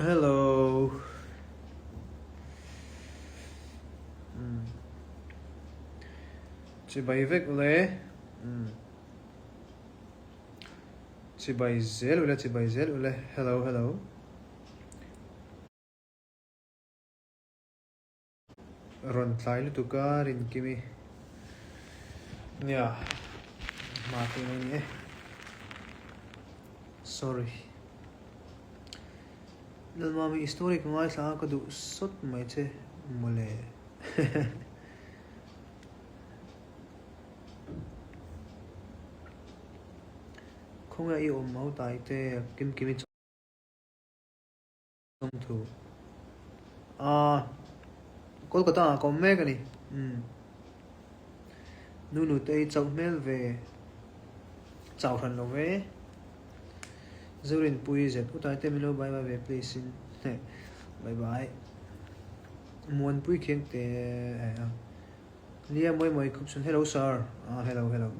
Hello. Umm. Chibai vek ule. Umm. Chibai zel ule, chibai zel ule. Hello, hello. Rawn tlai lutuk a Rinkimi. Nia, hma tih mai ni e. Sorry. Lalmami i story ka ngaithla a ka duh sawt mai che mawle. Khawnge i awm ho tai te Kimkimi chu. Thu. Aaa Kolkata ah ka awm mek a ni. Umm. Nu nute hi chauh hmel ve chau hran lo ve. Zorinpui zet utai te min lo bye bye ve please in. Bye bye. Muanpui khiang te a. Nia mawi mawi khup chhun hello sir. Aa hello hello.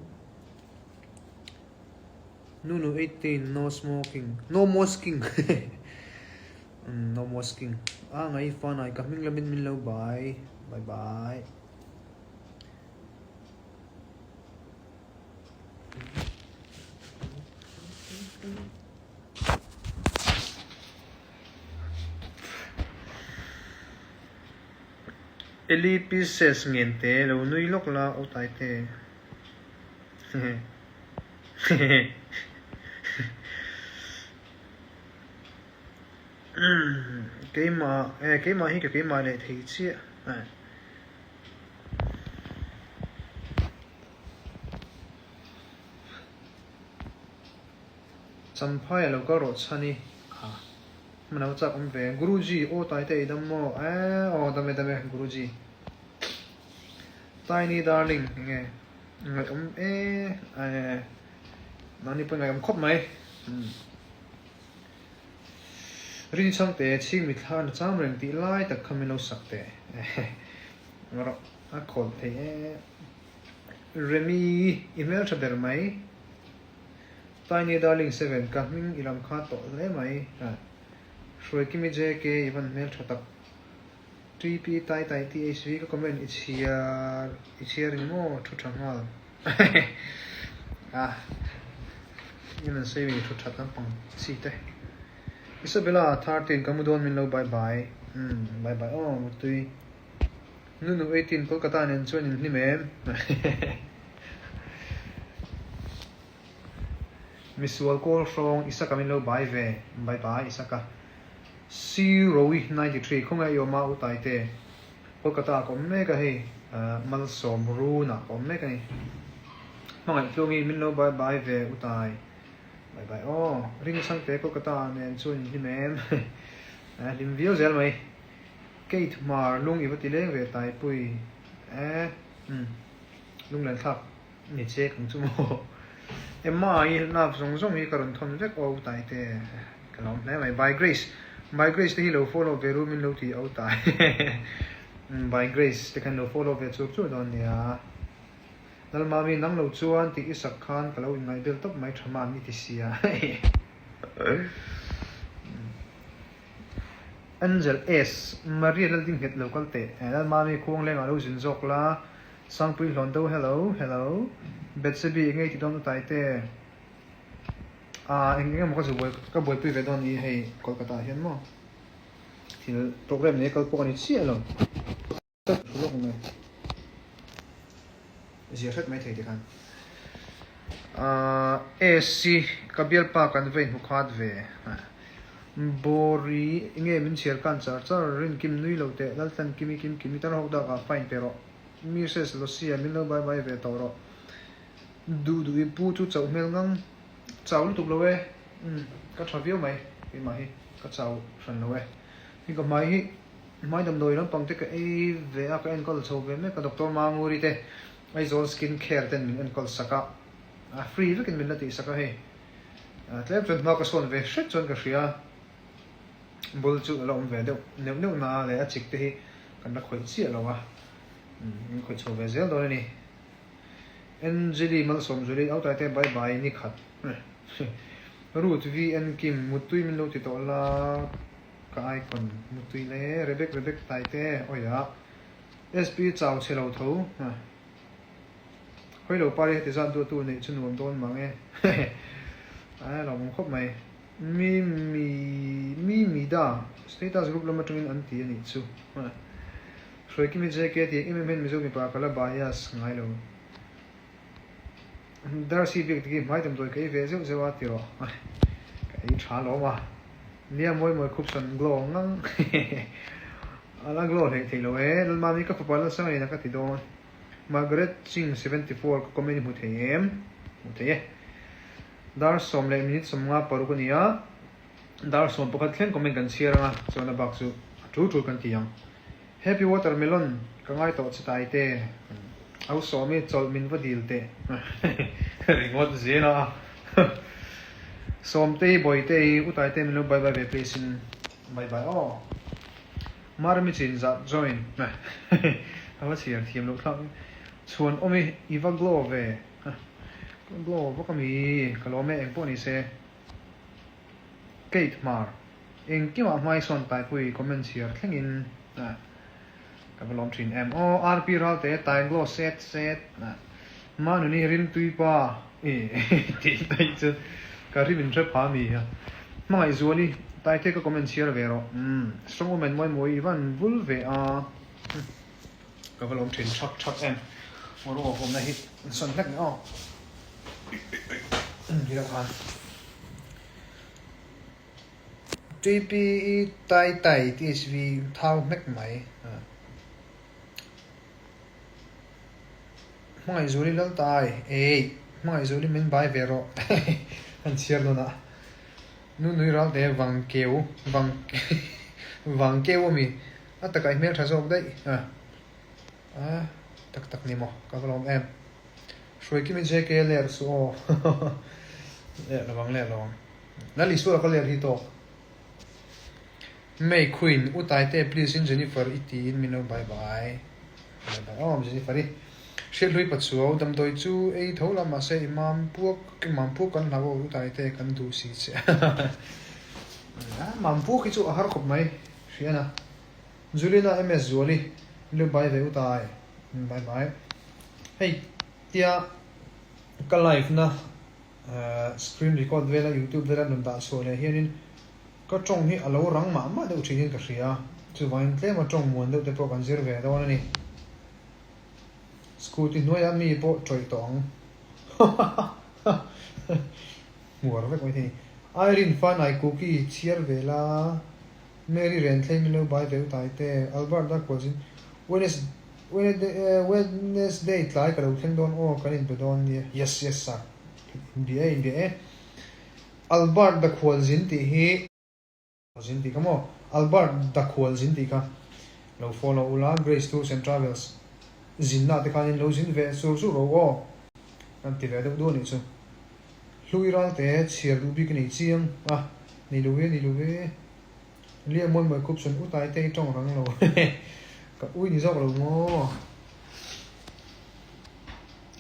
Nunu 18 no smoking no mosking no mosking a ngai fanai ka hming lamin min lo bai bye bye. Eli pieces ngen te lo nui lawk la aw tai te. Keimah eh keimah hi ka keimah leh thei chiah eh. Champhai a lo kal rawh chhan i kha hman a chak awm ve Guruji aw taite i dam maw eh aw dam e dam e Guruji Tiny darling enge Ngaihawm e eh mahni pawh ngaihawm khawp mai. Rin chhangte chhing mitthla na cham reng tih lai tak kha min lo sak teh. Rawh a khawl thei e. Remi i hmeltha ber mai. Tiny darling 7 ka hming i lam kha tawh hle mai. Hruaikimi JK i van hmeltha tak. TP Tai Tai THV ka comment i chhiar i chhiar eng maw thu tha nghal ah in an sawi thu that lampang chi te Isabella 13 ka mu dawn min lo bye bye umm bye bye aw mutui Nunu 18 Kolkata nen chuan in hlim em Misual kawl hrawng Isaka min lo bye ve bye bye Isaka. Sirowi 93 Khawnge i awm a u Taite? Kolkata ah ka awm mek a hei Malsawm Run ah ka awm mek a ni. Hmangaih tluangi min lo bye bye ve u Tai. Bye bye aw. Ring Chhangte Kolkata ah nen chuan in hlim em? Hlim viau zel mai. Kate Hmar lung i va ti leng ve Taipui e umm lunglen thlak ni che kang chu maw. Emma i love zawng zawng hi ka rawn thawn vek aw u Taite. Ka lawm hle mai. By Grace By Grace te hi lo follow ve ru min lo ti au ta By Grace te khan lo follow ve chur chur dawn nia. Lalmami nang lo chuan tih i sak khan ka lo inngaih bel tawp mai tha man i ti sia. Angel S Maria Laldinghet lo kal teh. Lalmami khuanglengah lo zin zawk la. Sangpui hlawn deuh hello hello. Betsebi enge i ti dawn utai te. Aaa eng eng emaw ka zu buai ka buaipui ve dawn ni hei Kolkata ah hian maw thil program nei a kal pawh ka ni chiah lo ka thu lawk mai zia hret mai thei tikhan aaa AC ka bialpa kan va inhmu khat ve Bawri enge min chhiar kan char char Rinkim nui lo teh Laltlan Kimi Kim Kimi tar hawk dak ah fine pe rawh Mrs Losia min lo bye bye ve tawh rawh. Duh duh i pu chu chauh hmel ngang chau lutuk lo e umm ka tha viau mai keimah hi ka chau hran lo e hei ka hmai hi hmai damdawi lampang te ka ei ve a ka enkawl chho ve mek a Doctor Manguri te Aizawl skin care ten min enkawl sak a a free vekin min la tih sak a hei tlem chuan hma ka sawn ve hret chuan ka hria bul chu a la awm ve deuh neuh neuh na a leh a chik te hi kan la khawih chiah lo a umm min khawih chho ve zel dawn a ni. Angeli Malsawmzuli Autai te bye bye ni khat Ruth VN Kim Muttui min lo ti tawh la Ka icon mutui le Rebek Rebek Taite awiah SP chau chhe lo tho Hawi lo pari heti zat duatu neih chu nuam dawn mang e a lawmawm khawp mai Mi mi mi mi da status group lam atangin an ti a nih chu Hruaikimi JK tih em em hian Mizo mipa ka la bias ngai lo. Darcy biak dik hi hmai damdawi ka ei ve zeuh zeuh a ti rawh. Ka ei tha lawm a. Nia mawi mawi khup sawn glow ngang. A la glow hleih theih lo e. Lalmami ka fapa Lalsangaiin a ka ti dawn. Margaret Ching 74 ka comment i hmu thei em? Hmu thei e. Dar sawm leh minute 56 a ni a. Dar 11 thleng comment kan chhiar ang a, chuan a bak chu a tul tul kan ti ang. Happy watermelon ka ngai tawh che taite. Au sawmi chawlh min va dil teh. Ringawt zel a. Sawmtei Bawitei u taite min lo bye bye ve please in bye bye aw. Marami chin zah join. A va chhiar thiam loh thlak. Chhuan awmi i va glow ve. Ka glow vak ami ka lawm e engpawh ni se. Kate Hmar, Engkimah hmaisawn Taipui comment chhiar thlengin ka va lawm thin em. Aw RP Ralte Tainglaw set set Manuni Rimtuipa i tih daih chu ka rim in hre pha mi a. Hmangaih Zuali Taite ka comment chhiar ve rawh. Umm Strong woman mawi mawi i van vul ve a. Ka va lawm thin thak thak em. Aw rawh awmna hi an sawn hlek ni aw. Hi lo khan. TPE Tai Tai TSV thau hmek mai. Hmangaih Zuli lal tai. Ei, Hmangaih Zuli min bai ve rawh. An chhiar dawn a. Nu nui ral te vang keu, vang vang keu ami. A takah i hmel tha zawk daih. A, a tak tak ni maw, ka va lawm em. Hruaikimi JK ler chu aw Leh lovang leh lovang. Lal Isua ka ler hi tawk. May Queen, U Taite please in Jennifer i tiin min lo bye bye. Bye bye aw Jennifer i. Hriathlui Pachuau, damdawi chu ei tho la mahse i mam puak i mam puak kan hlau aw U Taite kan duh si che. Mam puak hi chu a har khawp mai hriana. Julina MS Zuali, min lo bye ve U Tai. Bye bye. Hei tia ka live na screen record vela youtube vela rawn dah chhuah leh hianin ka tawng hi a lo rang mah mah deuh thinin ka hria chuvangin tlema tawng muan deuh te pawh kan zir ve dawn a ni. Scooty hnuaiah mi pawh tawih tawh ang hmuar vek mai thei ni. Irene Fanai cookie chhiar ve la Mary Renthlei min lo bai ve utai te Albert a kualzin Wednesday Wednesday tlai ka lo thleng dawn aw kan inbe dawn nia yes yes sir inbia e inbia e Albert da khualzin tih hi zin tih kha maw Albert da khualzin tih kha lo follow ula Grace Tours and Travels zinna te khanin lo zin ve sur sur ro aw kan ti ve deuh duh anih chu Hlui ralte chhiar duh bik a nei chiang a ni lo e ni lo e. Lia mawi mawi khup chuan u Taite i tawng rang lo ka ui ni zawk lo maw?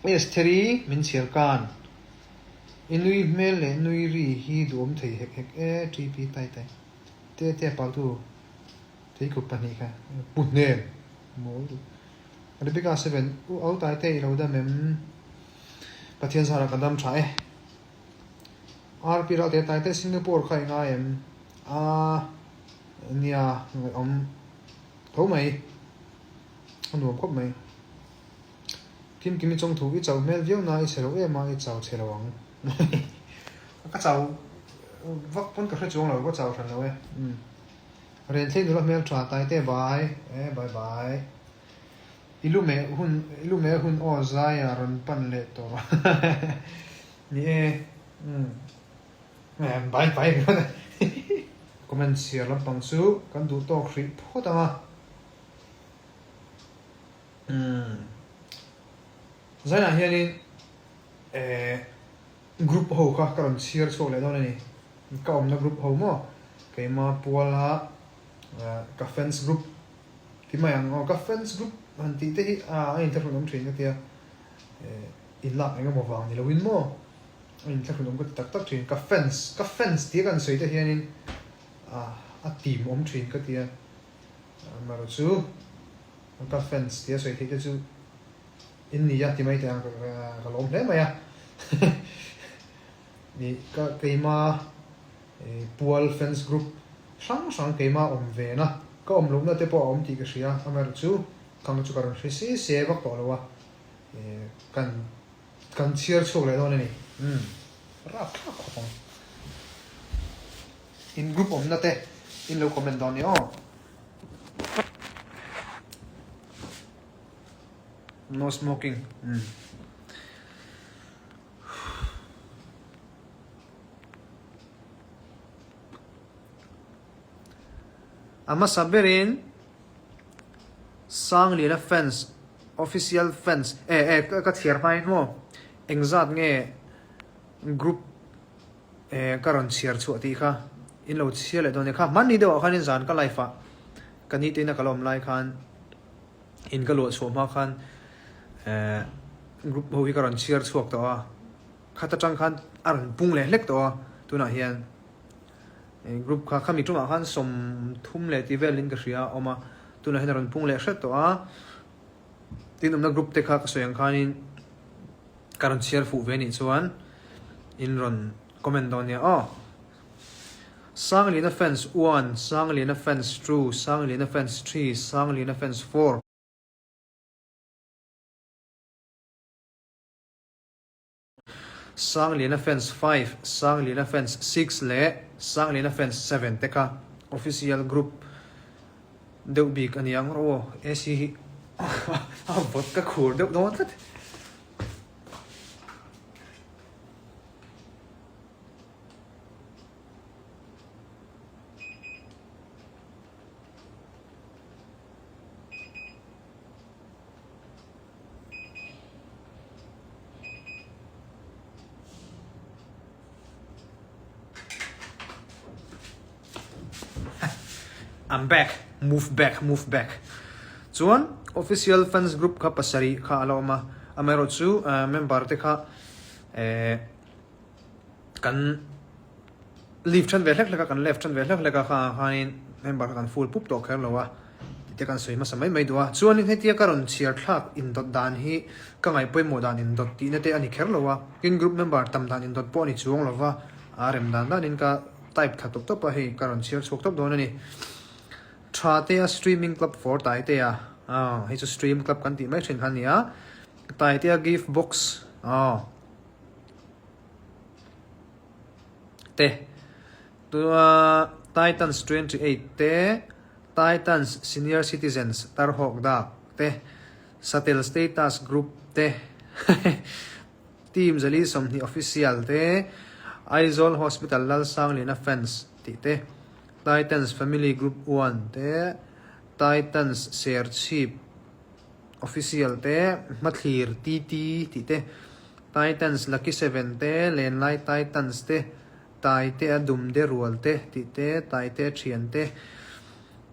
Estheri min chhiar kan i nui hmel leh nui ri hi duhawm thei hek hek e TP Taite te te paltu theikhup pahnih kha pu hnem mawl duh Rebecca 7 u au Taite i lo dam em Pathian zarah ka dam tha e. RP Ralte Taite Singapore kha i ngai em? A nia ngaihawm tho mai a nuam khawp mai. Kim Kimi chawng thu i chauh hmel viau na i chhe lo em a i chau chhe lo ang. Ka chau vak pawn ka hre chuang lo ka chau hran lo e. Renthlei nula hmel tha Taite bye e bye bye. I lu meh hun i lu meh hun aw zaia rawn pan leh tawh ni e umm bye bye ringawt a comment chhiar lampang chu kan duh tawk hrih phawt ang a umm zainah hianin eh group ho kha ka rawn chhiar chhuak leh dawn a ni ka awmna group ho maw keima puala ka fans group Ti mai ang aw, ka fans group han tih te hi a inthlahrun awm thin ka tia, in lak eng emaw vang ni loin maw a inthlahrun awm ka ti tak tak thin, ka fans, ka fans tia kan sawi te hianin a tim awm thin ka tia. Amaherawh chu ka fans tia sawi theih te chu in ni a ti mai teh ang ka lawm hle mai a. Nih ka keima pual fans group hrang hrang keima awm ve na ka awm lohna te pawh a awm tih ka hria amaherawh chu khang chu ka rawn hre si se vak tawh lo a kan kan chhiar chhuak leh dawn a ni umm rapthlak khawp ang in group awmna te in lo comment dawn nia aw. No smoking umm. A hmasa berin Sangliana fans official fans eh eh ka chhiar hmain maw engzat nge group eh ka rawn chhiar chhuah tih kha in lo chhiar leh dawn nia kha hmanni deuhah khanin zan ka live ah ka ni te ina ka la awm lai khan In ka luah chhuah hma khan eh group ho hi ka rawn chhiar chhuak tawh a, khat atang khan a rawn pung leh hlek tawh a tunah hian group kha khami tumah khan 30 leh tih velin ka hria a awm a, tunah hian a rawn pung leh hret tawh a, tin awmna group te kha ka sawi ang khanin ka rawn chhiar fuh ve anih chuan in rawn comment dawn nia aw. Sangliana fans one, Sangliana fans two, Sangliana fans three, Sangliana fans four. Sangliana fans five, Sangliana fans six leh Sangliana fans seven te kha official group deuh bik a ni ang rawh aw. AC hi a vawt ka khur deuh dawn tlat. I'm back, move back, move back. Chuan official fans group kha pasarih kha a la awm a, amaherawhchu member te kha eh kan leave then ve hlek hlek a, kan left then ve hlek hlek a kha ah khanin member kha kan full pup tawh kher lo a tih te kan sawi hmasa mai mai duh a. Chuanin hetia ka rawn chhiar thlak indawt dan hi ka ngaih pawimawh dan indawt tihna te a ni kher lo a, tin group member tam dan indawt pawh a ni chuang lo va, a rem dan danin ka type thla tawp tawp a hei ka rawn chhiar chhuak tawp dawn a ni. Tha te a streaming club for Taitea, aw hei chu stream club kan tih mai thin kha a ni a, Taitea gift box aw. Te tua Titans 28 te, Titans Senior Citizens Tarhawk Dak te, Satel Status Group te, Team Zali 20 Official te, Aizawl Hospital Lalsangliana Fans tih te, Titans Family Group 1 te, Titans Serchhip Official te, Hmathlir TT tih te, Titans Lucky Seven te, Lenlai Titans te, Taitea Dumde Rual te tih te, Taitea Thian te,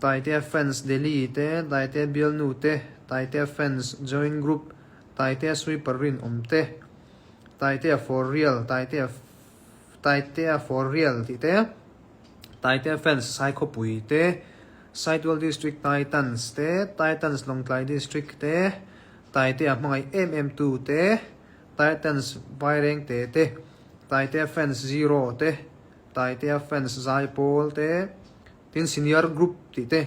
Taitea Fans Delhi te, Taitea Bialnu te, Taitea Fans Join Group, Taitea Sweeper Rinawm te, Taitea For Real, Taitea Taitea For Real tih te, Taitea Fans Saikhawpui te, Saitual District Titans te, Titans Lawngtlai District te, Taitea hmangaih em em tu te, Titans Vairengte te, Taitea Fans Zero te, Taitea Fans Zaipawl te, tin Senior Group tih te,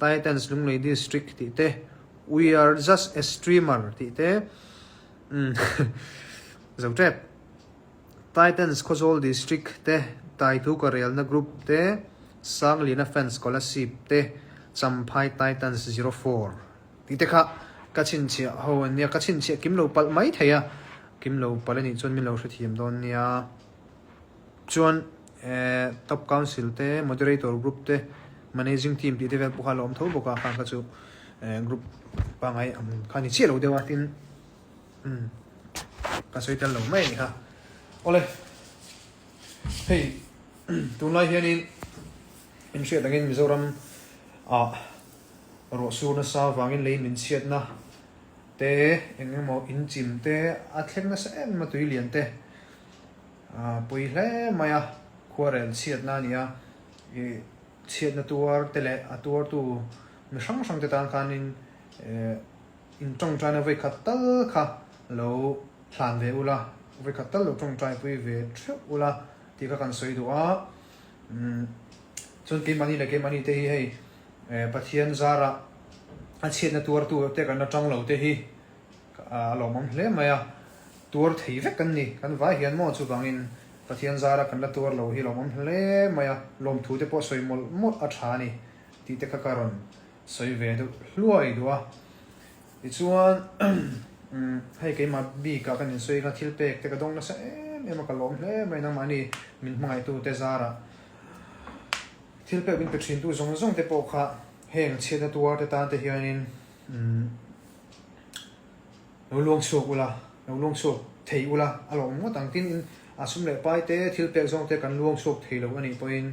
Titans Lunglei District tih te, We are just a streamer tih te, umm zo tep. Titans Khawzawl District te, Taithu Karelna Group te, Sanglina Fans Kolasib te, Champhai Titans 04 tih te kha ka chhinchhiah ho an nia, ka chhinchhiah kim lo palh mai thei a, kim lo palh a nih chuan min lo hrethiam dawn nia. Chuan eh Top Council te, Moderator Group te, Managing Team tih te vel pawh kha a la awm tho bawk a, khang kha chu eh group pangngai ang kha a ni chiah lo deuh a, tin umm ka sawi tel lo mai a ni kha. Awle, hei tunlai hianin inhriat angin Mizoram ah Ruah sur nasa vangin lei min chhiatna te eng emaw in chim te a thleng nasa em em a tui lian te a pui hle mai a, khuarel chhiatna a ni a, ih Chhiatna tuar te leh a tuartu mi hrang hrang te tan khanin in tawngtaina vawikhat tal kha lo hlan ve ula, vawikhat tal lo tawngtaipui ve theuh ula tih kha kan sawi duh a. Chuan keimahni leh keimahni te hi hei Pathian zarah a chhiatna tuartu te kan la tang lo te hi A lawmawm hle mai a, tuar thei vek kan ni, kan vai hian maw chuvangin Pathian zara kan la tuar lo hi lawmawm hle mai a, lawmthu te pawh sawi mawlh mawlh a tha a ni tih te kha ka rawn sawi ve deuh hluai duh a. Tichuan hei keimah bikah kan insawi kha thil pek te ka dawng nasa em em a, ka lawm hle mai nangmahni min hmangaihtu te zarah thil pek min pe thintu zawng zawng te pawh kha heng chhiatna tuar te tan te hianin Lo luang chhuak ula, lo luang chhuak thei ula a lawm ngawt ang. Tin, a sum leh pai te, thil pek zawng te kan luang chhuak thei lo a nih pawhin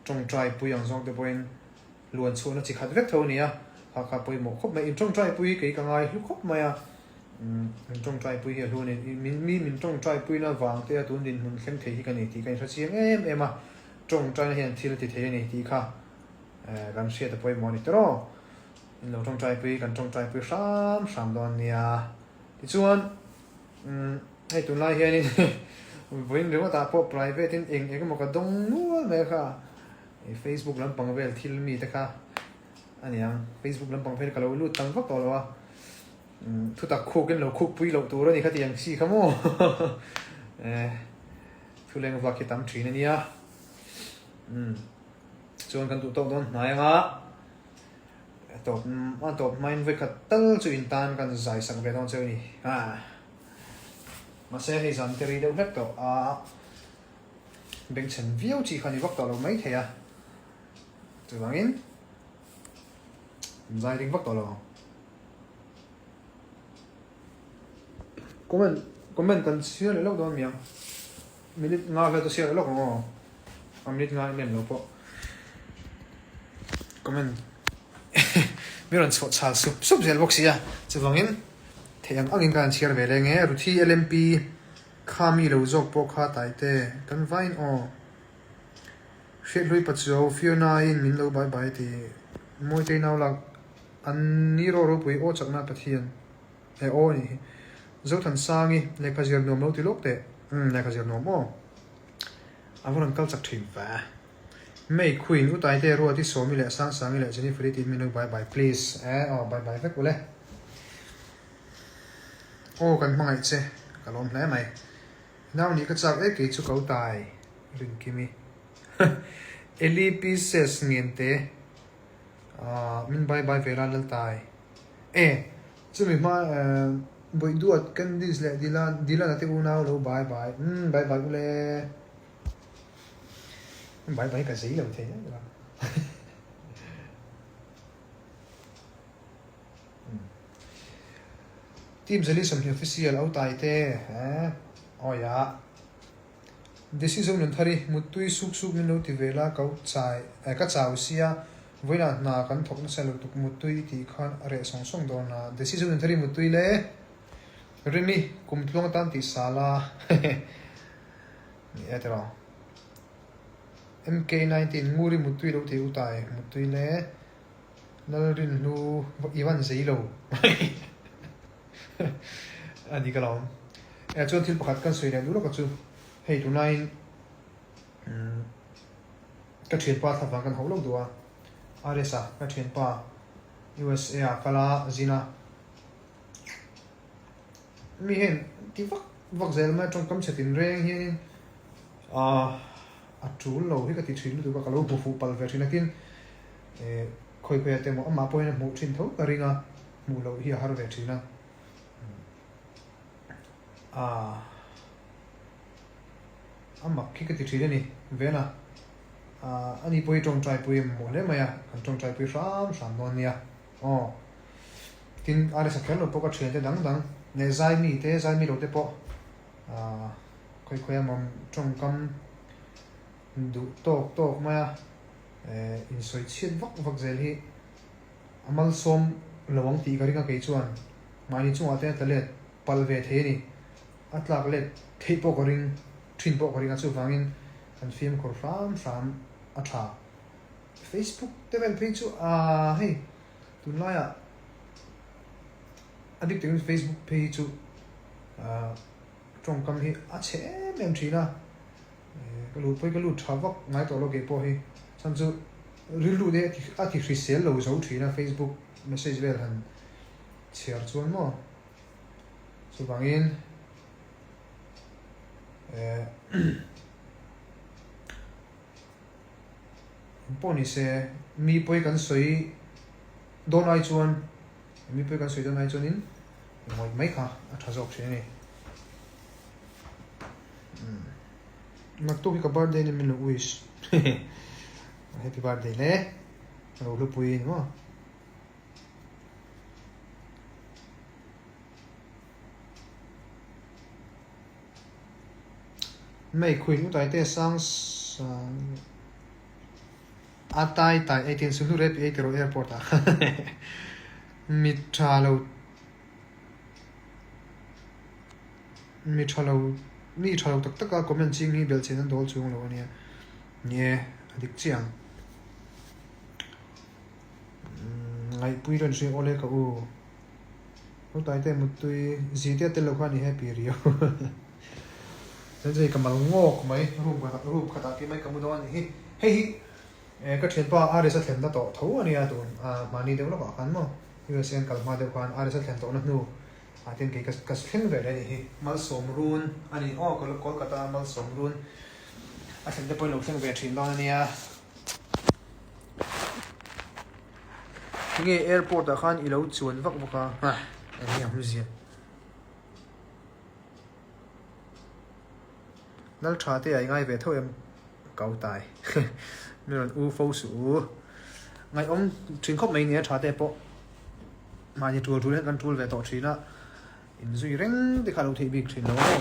tawngtai pui ang zawng te pawhin luan chhuahna chi khat vek tho a ni a, kha kha pawimawh khawp mai. In tawngtai pui hi kei ka ngai hlu khawp mai a, in tawngtai pui hi a hlu a ni. Mi min tawngtai puina vang te a tun dinhmun thleng thei hi ka ni tih ka inhre chiang em em a, tawngtaina hian thil a ti thei a ni tih kha kan hriat a pawimawh a ni tawh. In lo tawngtaipui, kan tawngtaipui hram hram dawn nia. Tichuan, umm hei tunlai hianin vawiin ringawtah pawh private in eng eng emaw ka dawng nual mai kha. I Facebook lampang vel thil mi te kha a niang. Facebook lampang vel ka lo lut tam vak tawh lo a. Umm thutak khukin lo khukpui loh tur a ni kha ti ang chi kha maw. Eh thuleng vak hi tam thin a nia. Umm chuan kan duh tawk dawn hnai anga. A tawp a tawp hmain vawikhat tal chu in tan kan zai sak ve dawn cheu a ni. Ah. Mahse hei zan te ri deuh hlek tawh a bengchhen viau chi kha ni vak tawh lo mai thei a. Chuvangin zai ring vak tawh lo ang. Comment comment kan chhiar leh lawk dawn miang. Minute nga vel chu chhiar leh lawk ang aw. A minute nga em em lo pawh. Comment mi rawn chhuah chhal sup sup zel bawk si a. Chuvangin theih ang angin ka han chhiar ve leng e. Ruthi LMP kha mi lo zawk pawh kha taite kan vain aw. Hriathlui Pachuau Fiona-in min lo bye bye ti. Mawitei nau lak An ni rawh ropui aw chakna Pathian he aw anih hi. Zothansangi lehkha zir nuam lo ti lawk teh. Umm lehkha zir nuam aw. A va rawn kal chak thin ve. May Queen U Taite Ruati Sawmi leh Sangsangi leh Jennifer-i tiin min lo bye bye please. Eh aw bye bye vek ule. Aw kan hmangaih che ka lawm hle mai. Nau nih ka chak e kei chu ka u tai Rinkimi. Eli Pieces Ngente. Ahh min bye bye ve la Laltai. E! Chumi hma eh Bawihduat Candice leh Dylan Dylan a te unau lo bye bye umm bye bye ule. Bye bye ka zei lo thei em a. Team Zali 20 official Autai te eh awi ah. Desi zo nun thar i, muttui suk suk min lo ti ve la, ka chai eh ka chau sia, vawiinah hna kan thawk nasa lo tuk muttui i tih khan a reh sawng sawng dawn a, Desi zo nun thar i muttui le Remi kum tluang atan tih sa la hehe ni e tiraw MK19 Nguri muttui lo ti u tai muttui le Lalrinhlu i van zei lo A ni ka lo. Eh chuan thil pakhat kan sawi leh duh lawk a chu. Hei tunlaiin umm ka thianpa thla vang kan hauh lawk duh a. RS-a ka thianpa USA ah kal a zin a. Mi hian ti vak vak zel mai a tawngkam chhe tin reng hianin ah a tul lo hi ka ti thin lutuk a ka lo hmu fuh palh ve thin a tin eh khawi khawi ah te emaw amah pawh hian a hmuh thin tho ka ring a. Hmuh loh hi a har ve thin a. Aaa a mak khi ka ti thin a ni Vena. Aaa ani pawh hi tawngtai pui a mamawh hle mai a, kan tawngtai pui hram hram dawn nia. Aw tin RS a kher lo pawh ka thiante dang dang leh zai mi te zai mi lo te pawh aaa khawi khawi a mam tawngkam duh tawk tawk mai a eh insawi chhiat vak vak zel hi. A malsawm lo ang tih ka ring a kei chuan mahni chungah te a tla let palh ve thei a ni. A tlak let theih pawh ka ring, thin pawh ka ring a chuvangin kan fimkhur hram hram a tha. Facebook te vel phei chu aaa hei tunlaiah a bik takin Facebook phei hi chu aaa tawngkam hi a chhe em em thin a, ka lut pawh hi ka lut tha vak ngai tawh lo keipawh hi chhan chu rilru te a ti hrisel lo zo thin a Facebook message vel han chhiar chuan maw chuvangin eh Pawh ni se, mi pawi kan sawi dawn ai chuan, mi pawi kan sawi dawn ai chuanin ngawih mai kha a tha zawk thin a ni. Naktuk hi ka birthday ni min lo wish. Happy birthday le. Lo hlupui ni maw. Mei khuih lutai te sang sang a tai tai ei tin suhnu rep ei tiraw airport ah mi tha lo mi tha lo mi tha lo tak tak a comment ching hi belhchian an dawl chuang lo ania nie a dik chiah ang ngaihpui rawn hria awle ka u. Ho taite muttui zite a tel lo khan i happy riau. Chuan hei ka mal ngawk mai room khatah room khatah tih mai ka mu dawn a nih hi. Hei hi eh ka thianpa RS a thlenna tawh tho a nia tun ah mahni deuh lawkah khan maw USA an kal hma deuh khan RS a thlen tawhna hnu ah ten kei ka ka thleng ve leh a nih hi. Malsawm run a ni aw Kolkata Malsawm run a thlen te pawhin lo thleng ve thin dawn a nia. Tinge airport ah khan i lo chuan vak vak a, ah eng nge a awmzia. Lal tha te ah i ngai ve tho em kau tai mi rawn u fo suh u. Ngaihawm thin khawp mai nia tha te pawh mahni tul tul hian kan tul ve tawh thin a, inzui reng te kha a lo theih bik thin lo a maw.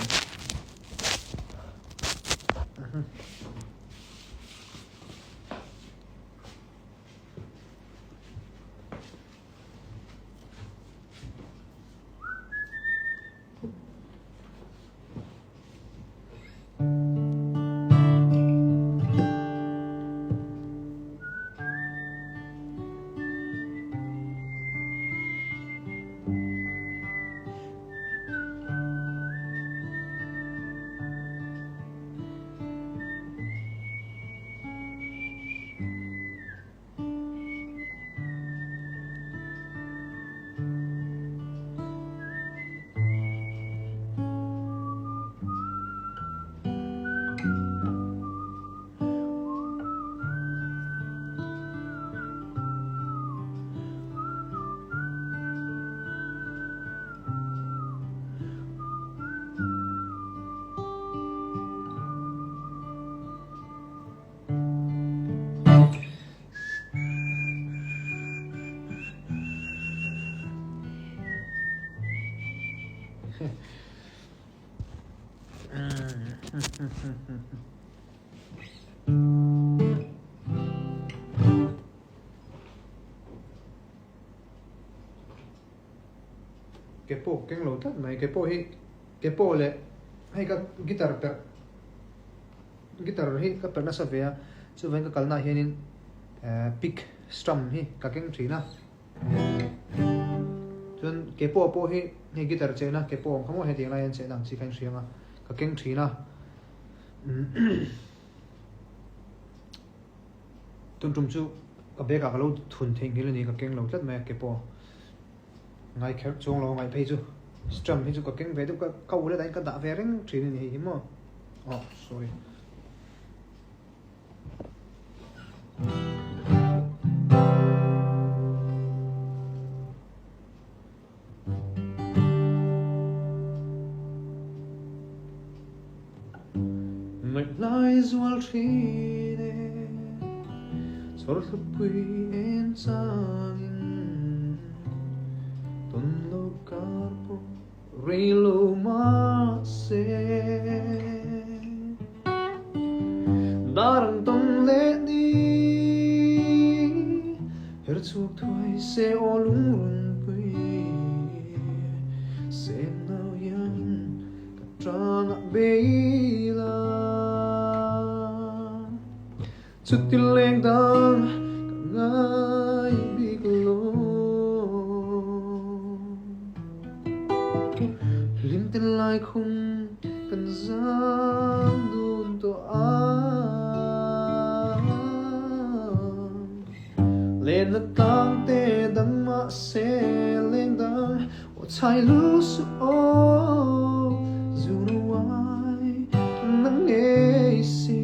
Ke pawh keng lo tlat mai ke pawh hi ke pawh leh hei ka guitar perh Guitar hi ka perh nasa ve a, chuvangin ka kalnaah hianin pick strum hi ka keng thin a. Chuan ke pawh pawh hi hei guitar chehna ke pawh ang kha maw hetiang lai hian chehna ang chi kha in hria ang a, ka keng thin a. Tun tum chu ka bag ah ka lo thun theihnghilh a ni, ka keng lo tlat mai a ke pawh. Ngai kher chuang lo ngaih phei chu strum hi chu ka keng ve deuh ka ka ul a ka dah ve reng thin a ni hei hi maw oh sorry. Ngaih lai zual thin e, chawr hlupui en changin, tawn lo kar pawh rei lo mah se. Dar ang tawng leh ni, her chhuak thuai se aw lungrunpui, sen nau hian Ka tangah beila chuti leng dang. ngai bik lo. Hlim ten lai khum kan zang dun tawh a. Lenna tlang te dang mahse leng dang aw chhai lu suh aw zu no ai nang ngei si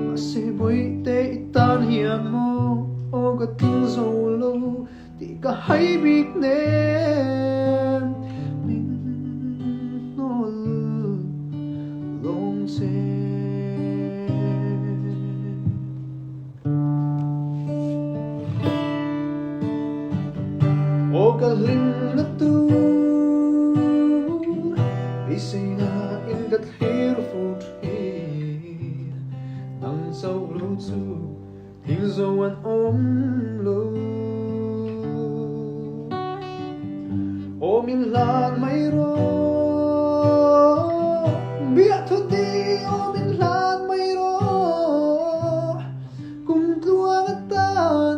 mahse bawihte i tan hian maw aw ka tling zo lo tih ka hai bik nem min hnawl lawng che. Aw ka hlim na tur beiseina in ka thlir fo thin nang chauh lo chu thil zo an awm lo. Aw min hlan mai rawh biahthu ti aw min hlan mai rawh kum tluang atan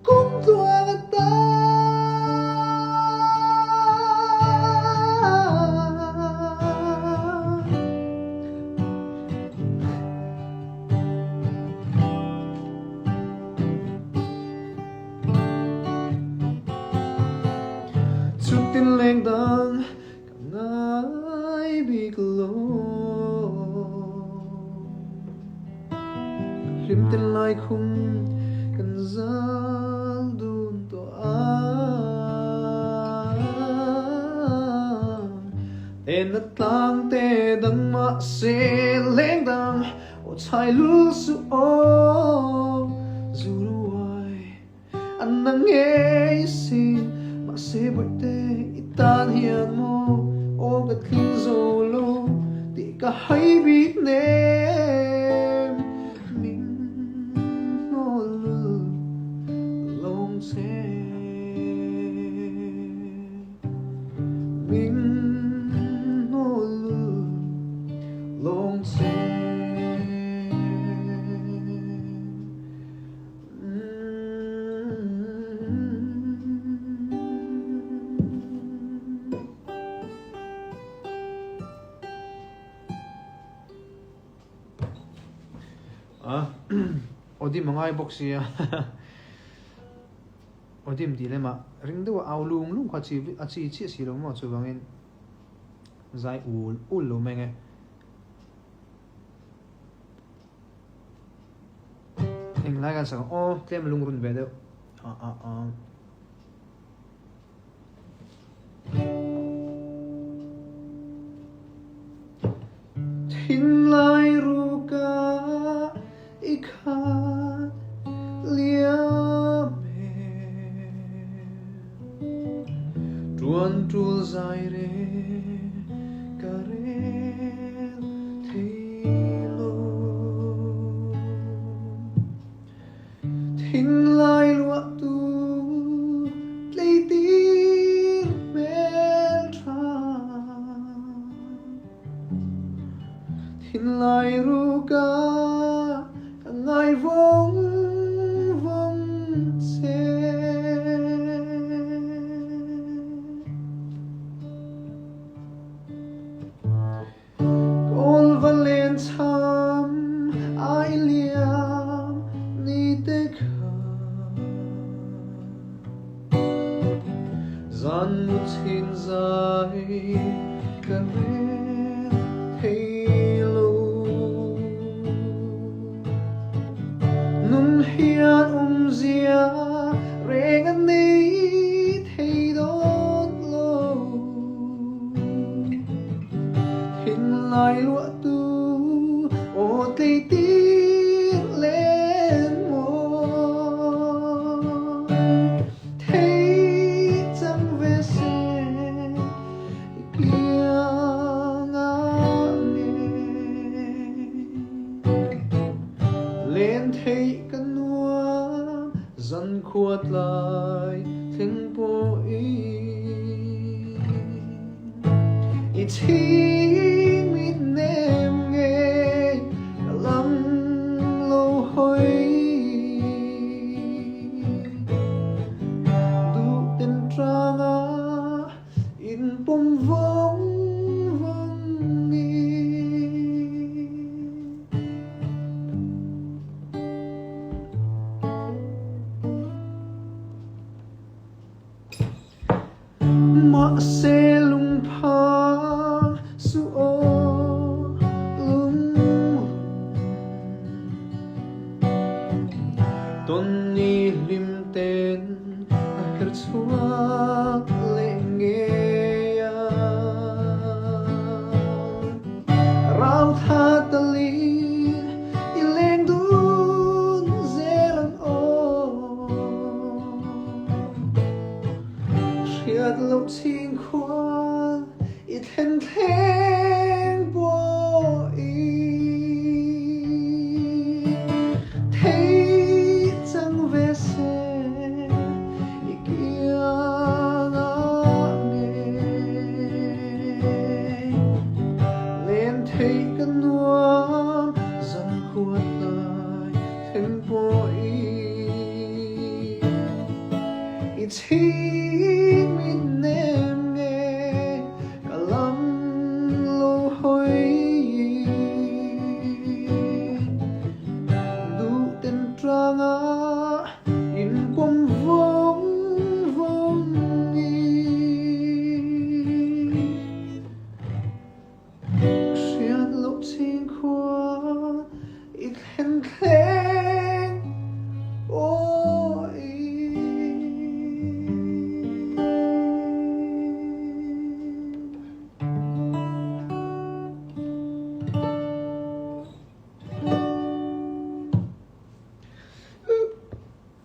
kum tluang atan. Chutin leng dang ka ngai bik lo. Hlim ten lai khum kan zal dun tawh a. Ena tlang te dang mahse leng dang aw chhai lul suh aw zu ruai. An na ngei si mahse bawihte i tan hian maw aw ka tling zo lo tih ka hai bik nem min hnawl lawng che min hnawl lawng che. Odim a ngai bawk sia Odim tih lemah ring deuh a au lung lung kha a chi chiah si lo maw chuvangin zai ul ul lo mai ang e. Englai kan sak ang aw tlem lungrun ve deuh ah ah ah. Thinlai ruka i khat liam e Tuan tul zai re ka rel thei lo. Thinlai luah tu tleitir hmelṭha. Thinlai ruka ka ngai vawng vawng che. Kawl va len cham ai liam ni te kha Zan mu chin zai ka rel thei lo Nun hian umzia reng a nei thei dawn lo. Thinlai luah tu aw tleitir len maw Thei cang ve seh i kiang ah ngei Len theih ka nuam zankhua tlai thleng pawh in I chhing mit nem ngei ka lam lo hoi. Mahse lungphang suh aw lungrun. Tawnni hlim ten a her chhuak leh ngei a. Rau tha talin i leng dun zel ang aw. Hriat loh ching khua i thlen thleng pawh i thei chang ve se i kiang ah ngei. Len theih ka nuam zan khuat lai thleng pawh i I chhing mit nem nge ka lam lo hawi Duh ten tlangah in kawm vawng vawng i Hriat loh ching khua i thlen thleng aw i.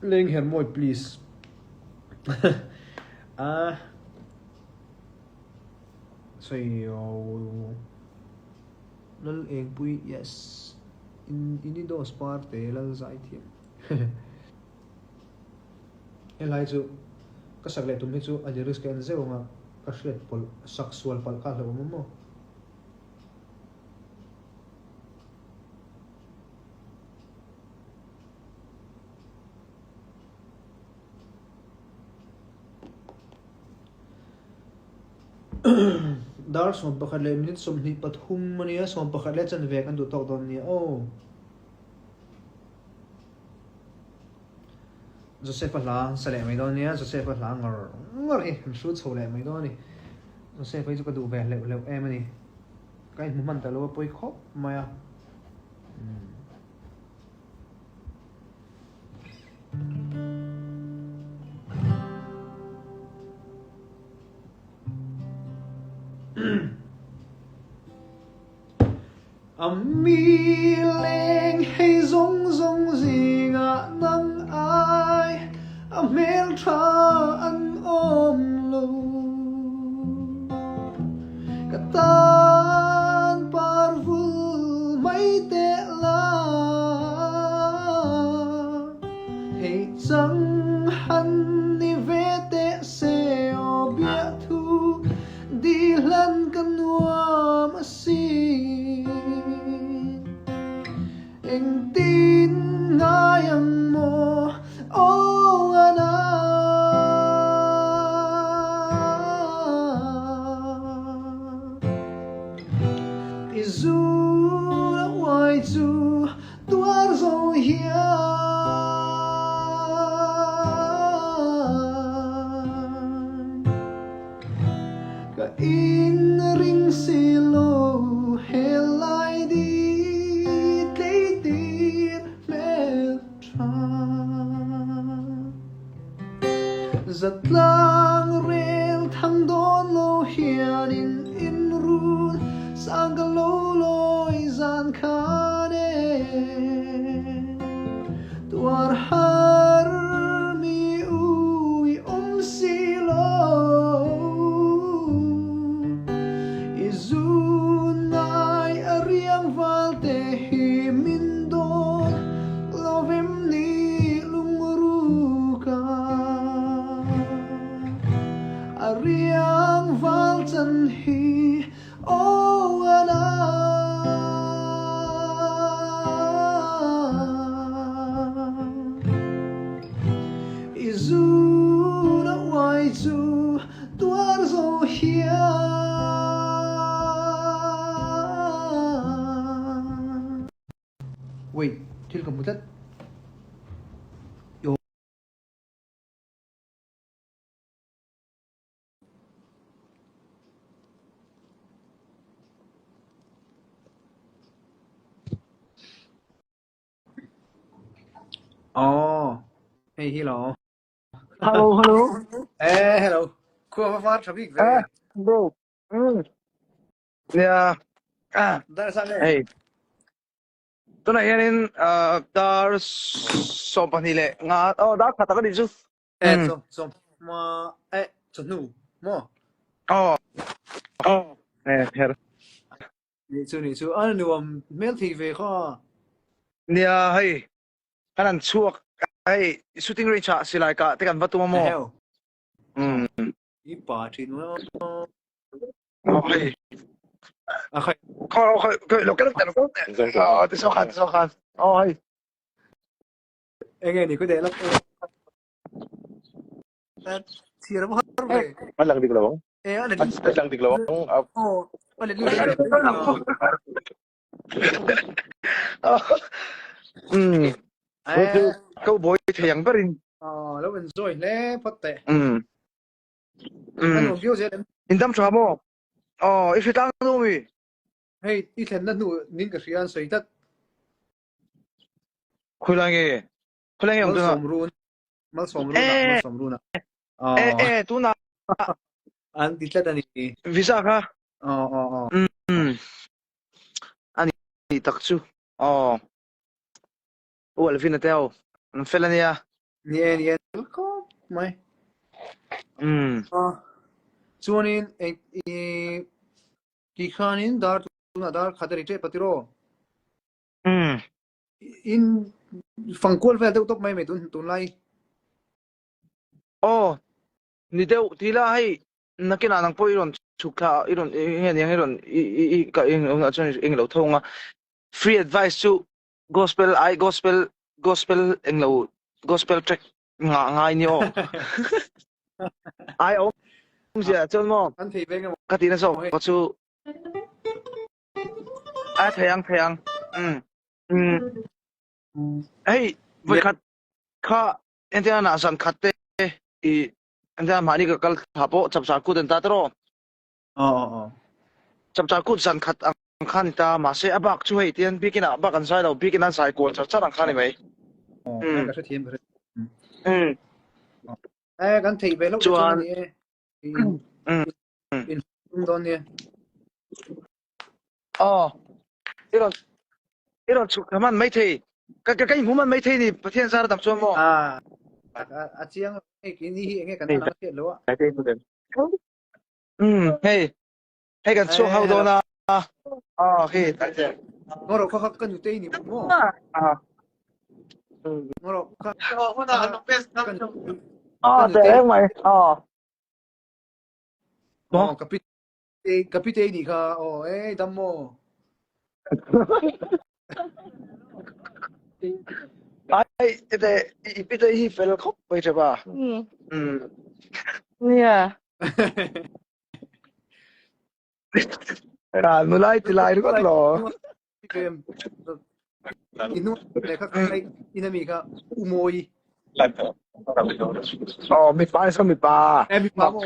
Leng her mawi please. Ah. Sawiaw Lal Engpui yes in in i dos par te Lal zai thiam Helai chu ka sak leh tum hi chu a lyrics ka en zeuh anga ka hriat pawlh sak sual palh kha a hlauhawm awm maw. Dar 11 leh minute 23 a nia, 11 leh chanve kan duh tawk dawn nia aw. Joseph-a hla sa leh mai dawn nia, Joseph-a hla ngawr ngawr hi kan hrut chho leh mai dawn a ni. Joseph-a hi chu ka duh ve hleuh hleuh em a ni. Ka inhmu hman ta lo a pawi khawp mai a. A mi leng hei zawng zawng zingah nang ai a hmeltha an awm lo. Ka tan par vul mai teh la, hei chang han ni ve teh se aw biahthu di hlan ka nuam a si. Engtin ngai ang maw aw ana. I zu a uai chu tuar zo hian. Ka in ring si lo helai di tleitir hmel tha. Zatlang rel thang dawn lo hianin in run sang ka lo lawi zan khan e. Tuar har mi u i awm si lo. I zun ngai a riang val te hi min dawn lo vem ni lungruk a. A riang val chan hi aw a na. I zun a uai chu tuar zo hian. Wait, thil ka hmu tlat. Aw, hei hi lo. Hello, hello. Eh, hello. Khua va var tha bik ve. Eh, bro. Nia. Ah. Dar sa le. Hey. Tunah hianin uh, dar 12 leh nga oh dar khat tak ani chu. Eh, so so ma eh so nu mo. Oh. Oh. Eh, her. Ni chu ni chu a nuam hmel thei ve kha. Nia hei kan an chhuak hei shooting range ah silai ka te kan va tum a maw. I pa thin mo. Oh hei. A khai. Kho kho kho lo kan lo kan. Oh ti so khan so khan. Oh hei. Enge ni ku de la. Chhiar a har ve. An lang dik lo ang. Eh, a let An lang dik lo ang. Oh, a let Um. Eh, Ko boy thei ang berin. Oh, lo enjoy hle phawt teh. Um. An awm viau zel em? In dam tha maw? Oh, i hritlang nu mi. Hei, i thlenna hnu nin ka hria an sawi tlat. Khulai nge? Khulai nge awm tuna? Malsawm run. Malsawm runa, malsawm runa. Eh, eh, tuna. An ti tlat a ni. Visa kha. Oh, oh, oh. Mm. Ani tak chu. Oh. U Alvin a teo. An fel ania. Ni e, ni e. Khawp mai. Mm. Ah. Chuanin eng i ti khanin dar tuna dar khat a ri tep a tiraw. Mm. In fangkual vel deuh tawp mai mai tun tunlai. Aw, ni deuh ti la hei nakinah nang pawh i rawn chhuk thla i rawn nge niang i rawn i i i ka eng hunah chuan eng lo tho ang a. Free advice chu gospel ai gospel gospel eng lo gospel track ngah ngai ni aw. Ai awmzia chuan maw An thei veng emaw ka tihna zawk chu A thei ang thei ang. Um. Um. Hei voi khat kha entia na zan khat te i entia mahni ka kal tha pawh chapchar kut an ta tiraw. Aw aw aw. Chapchar kut zan khat ang kha ni ta mahse a bak chu hei tian bikin ah bak an zai lo bikin an zai kual char char ang kha ni mai. Aw ka hrethiam ka hrethiam. Um. Eh kan thei ve lo te chuan a ni e. Um. In in dawn nia. Aw. I rawn i rawn chhuk thla man mai thei. Ka ka ka inhmu man mai thei ni Pathian zar dam chuan maw. A a chiang hei ki ni hi enge kan lang hriat lo a. Um hei hei kan chhuak ho dawn a. Aw khi. Ngawro kha kha ka nutei ni maw. Ngawro kha ka Aw te reng mai. Aw. Aw ka pi ka pi te nih kha aw ei dam maw. Ai te i pi te hi fel khawp mai tha ba. Mm. Nia. Ra nulai tilai ringawt lo. Inu le kha khai inami kha umawi. Oh, mipa so mipa. Eh mipa mo.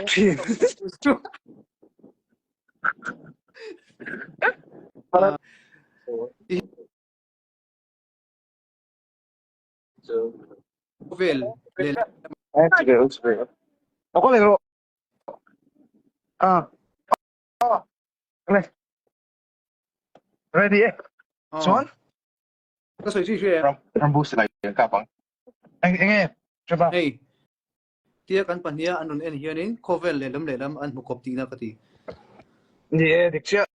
Vel le. Eh, sige, sige. Ako lang ro. Ah. Oh. Le. Ready e. Chuan? Ka sawi zui hria em? Rambo silai an kap ang. Eng eng e? Hre pa. Hei, tia kan pahnia an rawn en hianin khawvel lehlam lehlam an hmu kawp tihna ka ti. Ni e, dik chiah.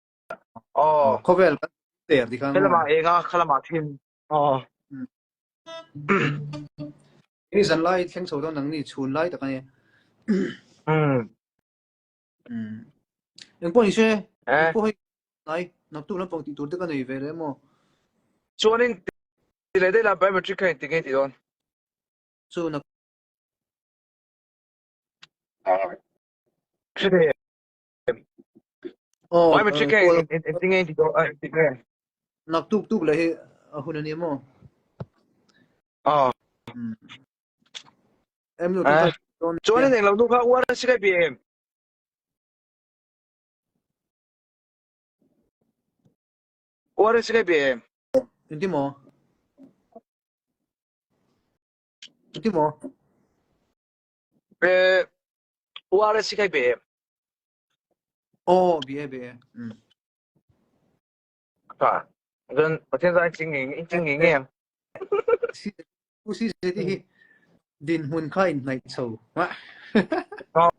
Aw. Khawvel kan ter ti khan. Helamah eng a, khalamah thin. Aw. Ni zan lai thleng chho dawn nang ni chhun lai tak a ni. Um. Engpawh ni se, engpawh hei hnai naktuk lampang tih tur te ka nei ve leh maw? Chuanin ti leh daih la biometric kha engtin nge i tih dawn? Chu nak. Hre thei em? Aw, Biometric kha engtin nge i tih dawn? Engtin nge? Naktuk tuk leh hi a hun a ni maw? Aw. Em nu ṭangkai dawn. Chuanin englo nu kha uar a si kai pi em? Uar a si kai pi em? Engti maw? Ti maw? Eh, URS hi kai be em? Aw, be e, be e. Mm. Tha. Chuan Pathian zai tling ngei tling ngei ngei ang. Si u si se ti hi dinhmun kha in hnaih chho. Aw,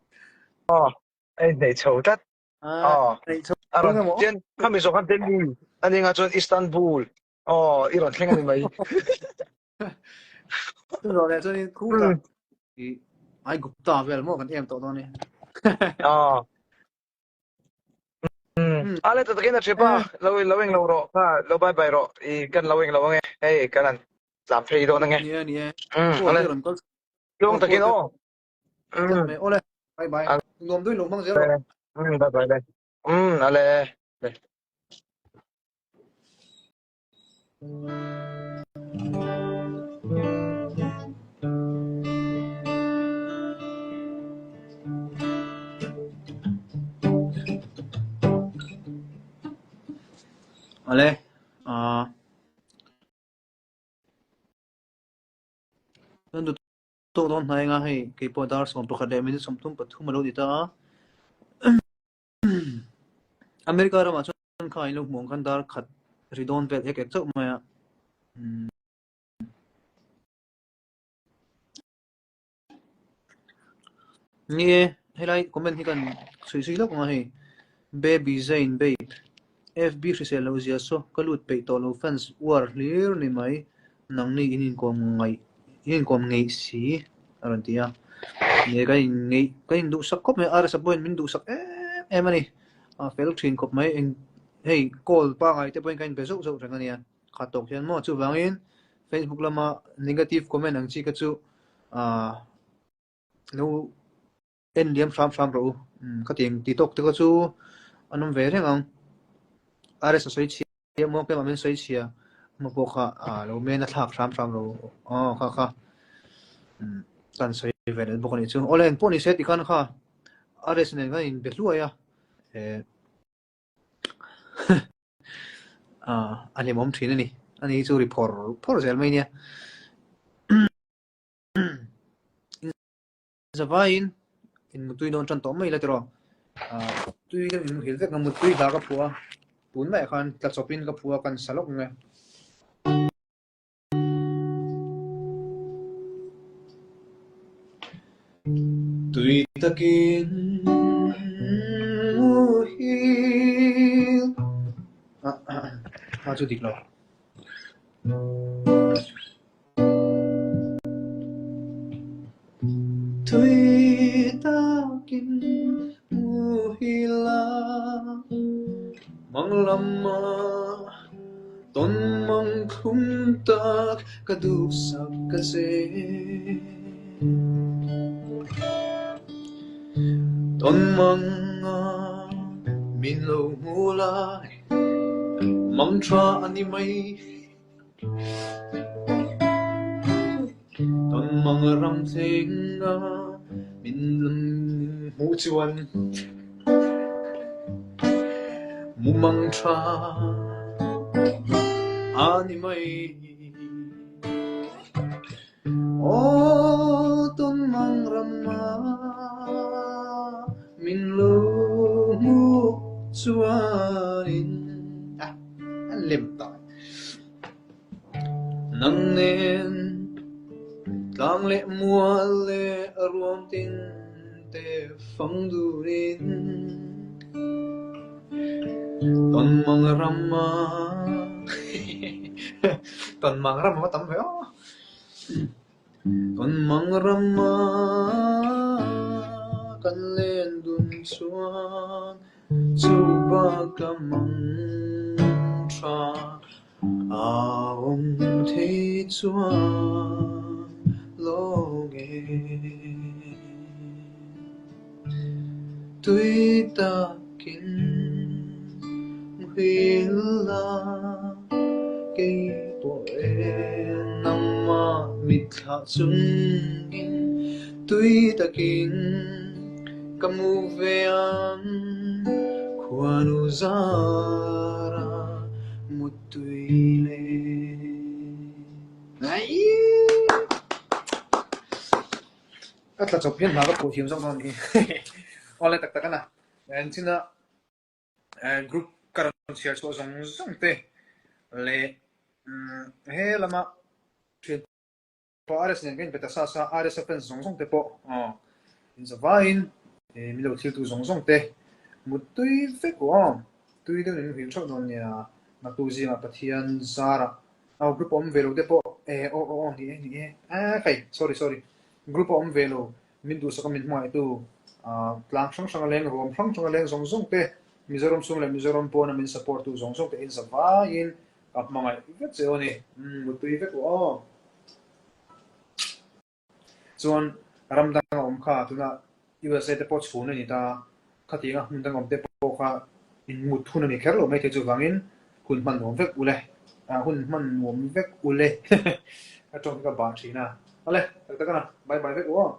a in hnaih chho tlat. Aw, hnaih chho. A rawn chuan khami zawh khan Delhi ani nga chuan Istanbul. Aw, i rawn thleng ani mai. Chu zawh leh chuan in khu ta. I ai Gupta vel maw kan em tawh dawn ni. Aw. A le takin a thipa lo lo eng lo rawh kha lo bye bye rawh i kan lo eng lo ange hei kan an tlam phei dawn ange. Nia nia. Um ale. Tlawng takin aw. Um ole bye bye. Nuam dui lo hmang zel rawh. Um bye bye le. Um ale. Le. Ale ah kan duh tawk dawn hnai anga hei keipawh dar 11 leh minute 33 a lo ni ta a. America ramah chuan kha in lo hmuh ang khan dar khat ri dawn vel ek ek chauh mai a. Ni e, helai comment hi kan chhui zui lawk ang a hei. Baby Zain babe. FB hrisel lo zia saw ka lut peih tawh lo fans uar hlir ni mai. Nangni in inkawm ngaih in inkawm ngeih si a rawn ti a. Ni e kan in ngeih kan in duhsak khawp mai a RSa pawhin min duhsak em em a ni. A fel thin khawp mai eng hei call pangai te pawhin kan inbe zauh zauh reng a nia. Khat tawk hian maw chuvangin Facebook lama negative comment ang chi kha chu ah lo En liam hram hram rawh u. Umm ka ti ti tawk te kha chu an awm ve reng ang. RS a sawi chhia maw keimah min sawi chhia maw pawh kha ah lo men a thlak hram hram rawh u. Aw kha kha umm kan sawi ve leh bawk a nih chu. Awle engpawh ni se ti khan kha RS nen khan in be hluai a eh ah a hlimawm thin a ni. Ani hi chu ri phawr phawr zel mai nia. Zavaiin in mutui dawn tan tawh mai la tiraw? Ahh tui kan inmuhil vek a, mutui hla ka phuah a, tun maiah khan tla chawpin ka phuah a, kan sa lawk ang e. Tui takin muhil ah chu dik lo. Tui takin muhil a, mang lama tawn mang thlum tak ka duhsak ka che. Tawn mang a min lo hmu lai, mang tha a ni mai. Tawn mang ram thleng a min hmuh chuan mumang tha a ni mai. Aw tawn mang ram a min lo hmuh chuanin an lem tak. Nang nen tlang leh mual leh ruam tin te fang durin tawn mang ram a tawn mang ram a tam ve aw tawn mang ram a kan len dun chuan Chu bak a mang tha a awm thei chuan lo nge. Tui takin muhil la kei pawh e nangmah mitthlah chungin tui takin Ka mu ve ang khuanu zara muttui le. Ka tla chawp hian hna ka phuh thiam zawk dawn hi. Awle tak tak a na. Engchina group ka rawn chhiar chhuah zawng zawng te leh he lama thian pawh RS nen kan inpe ta sa sa RS a fans zawng zawng te pawh aw inzavaiin min lo thiltu zawng zawng te muttui vek u aw tui deuhin min hmuh theuh dawn nia naktuk zingah Pathian zarah aw group a awm ve lo te pawh eh aw aw aw ni e ni e eh hei sorry sorry group a awm ve lo min duhsak a min hmangaihtu tlang hrang hrang a leng ruam hrang hrang a leng zawng zawng te Mizoram chhung leh Mizoram pawna min support tu zawng zawng te inzavaiin Ka hmangaih vek che aw ni. Umm mutui vek u aw. Chuan ram dang a awm kha tuna USA te pawh chhun a ni ta. Khatianga hmun dang awm te pawh kha in mut hun a ni kher lo mai thei chuvangin hun hman nuam vek u le. Hun hman nuam vek u le. Ka tawng hi ka bah thin a. Awle, tak tak a na. Bye bye vek u aw.